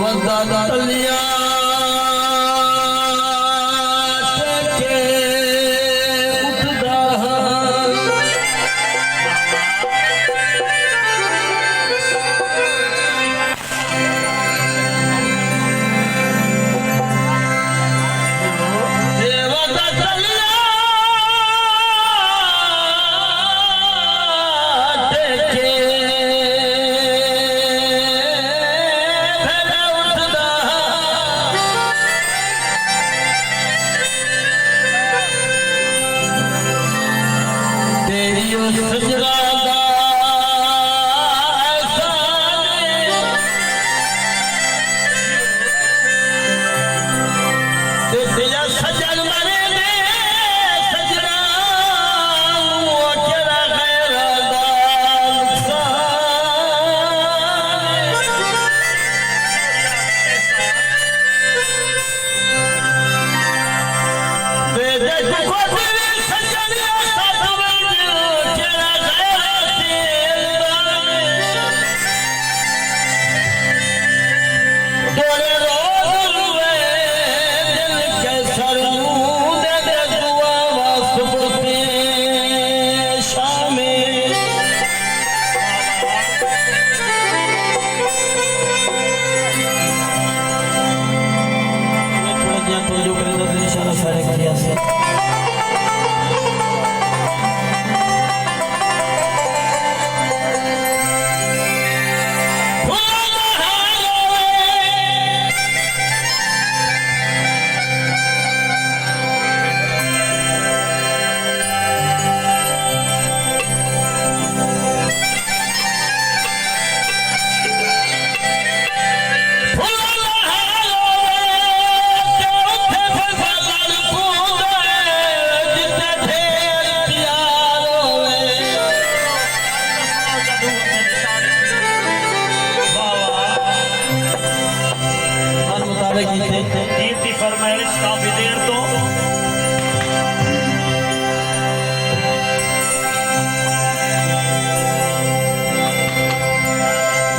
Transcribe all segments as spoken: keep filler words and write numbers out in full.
ودا تلیاں ٹیکے اٹھدا ہاں۔ تے ٻیا سڄݨ مرے دے سڄݨا، او کیڑھا غیر دا نقصان۔ تے جے توں کجھ وی سڄݨ سݙ ونڄ، کیڑھا غیر تیل دا۔ ݙوہڑے روز روئے دل قیصر نوں، ݙیندے دعاواں صبح تے شامے۔ تھوڑا جیہاں توجہ کریں تاں اشارہ سارے کریسے۔ واہ واہ۔ من مطابق کیتے۔ دیر دی فرمائش کافی دیر تو۔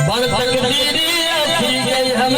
بݨ تقدیری آکھی ڳئی ہم